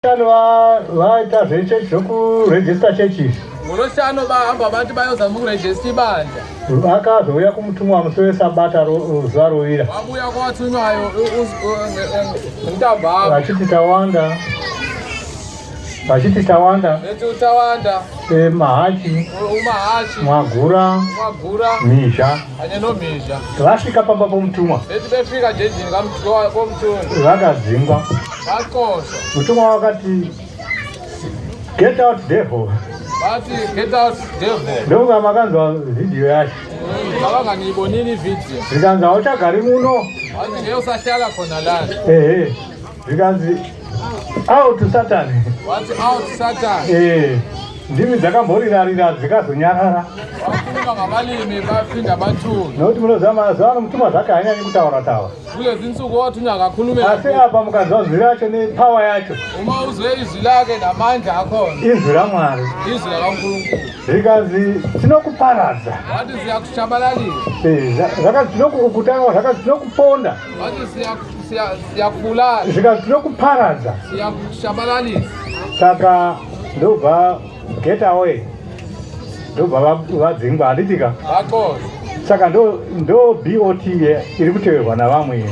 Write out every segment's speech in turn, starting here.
Shanu vaita zvechechi zvokurejista chechi izvi. NgoLwesihlanu bahamba abantu bayozama ukurejista ibandla. Vakazouya kumutumwa musi wesabata zuva rovira. Wabuya kwathunywayo ntambama. Vachiti tawanda. Vachiti tawanda. Bethi utawanda. E, mahachi. Umahachi. Mwagura. Mwagura. Mhizha. Kanye nomhizha. Vasvika pamba pomutumwa. Bethi befika nje endlini komthunywa. Vakadzingwa. Vaxoshwa. Mutumwa wakati get out devil. Bathi get out devil. Ndokunga makanzwa video yacho. Ngicabanga ngiyibonile ivideo. Zvikanzi hauchagari muno. Wathi ngeke usahlala khona lana. Ehe. Zvikanzi out Satan. Wathi out Satan. Eh. Ndimi dzakamborirarira dzikazonyarara. Wakhuluma ngabalimi baphinda bathula. Nokuti munoziva mazuva ano mutumwa zvake haanyanyi kutaura taura. Kulezi nsuku wathi unyakakhulume. Asi apa mukanzwa zwi racho nepower yacho. Uma uzwe izwi lake namandla akhona. Izwi raMwari. Izwi lakaNkulunkulu. Zvikanzi tinokuparadza. Wathi siyakushabalalisa. Eh, zvakanzi tinokutanga zvakanzi tinokuponda. Wathi siyakubulala. Zvikanzi tinokuparadza. Siyakushabalalisa. Saka ndobva get away ndobva vadzingwa handiti ka saka ndo ndo bot iri kuteverwa navamwe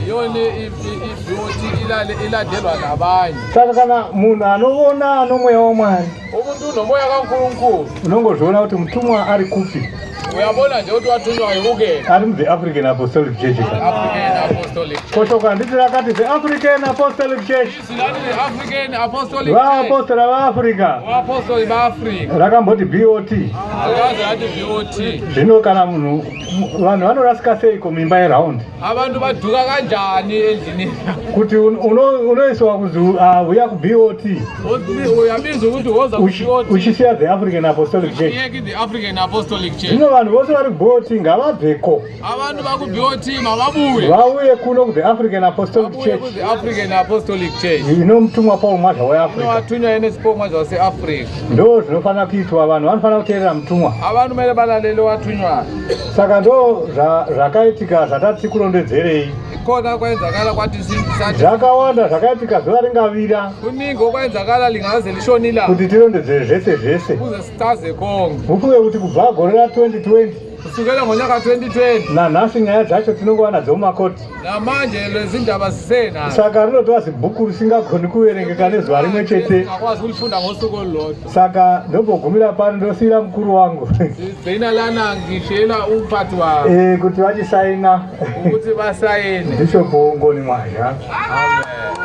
saka kana munhu anoona anomweya wamwari Umuntu unomoya kaNkulunkulu. Unongozviona kuti mutumwa ari kupi. Uyabona nje kuti watunywa yukuphi. Ari mu the African Apostolic Church. African Apostolic Church. Koshoko handiti rakati the African Apostolic Church. Izwi the African Apostolic Church. Vaapostora vaAfrica. Vaapostori vaAfrica. Rakamboti BOT. Rakazi rati BOT. Zvino kana munhu vanhu vanorasika seiko muimba yeround? Abantu baduka kanjani endlini? Kuti unoiswa kunzi ah, uya kuBOT. Uyabizwa ukuthi woza kuBOT. Uchisiya the African Apostolic Church. Uchiyeka the African Apostolic Church. Zvino vanhu vose vari kuBOT ngavabveko. Abantu bakuBOT mavabuye. Vauye kuno ku the African Apostolic Church. Ku the African Apostolic Church. Ino mutumwa Paul Mwazha weAfrica. Inowatumwa ene Paul Mwazha waseAfrica. Ndo zvinofanira kuitwa, vanhu vanofanira kuteerera mutumwa. Abantu kumele balalele owathunywayo. Saka ndo zvakaitika zvatati kurondedzerei. Ikhona kwenzakala kwathi sathi Zvakawanda zvakaitika zuva ringavira. Kuningi okwenzakala lingaze lishone ilanga. Kuti tirondedzere zvese zvese. Ukuze sichaze konke. Mufunge kuti kubva gore ra 2020 Kusukela ngonyaka 2020 nanhasi nyaya dzacho tinongova nadzo mumakoti. Namanje lezi ndaba sisenazo. Saka rinotova zibhuku risingagoni kuverengeka nezuva rimwe chete. Singakwazi ukulifunda ngosuku olulodwa. Saka ndombogumira pano ndosiira mukuru wangu. Sigcina lana ngishiyela umphathi wami. Eh, kuti vachisaina. Ukuthi basayine. Bishop Ngoni Mwazha. Amen.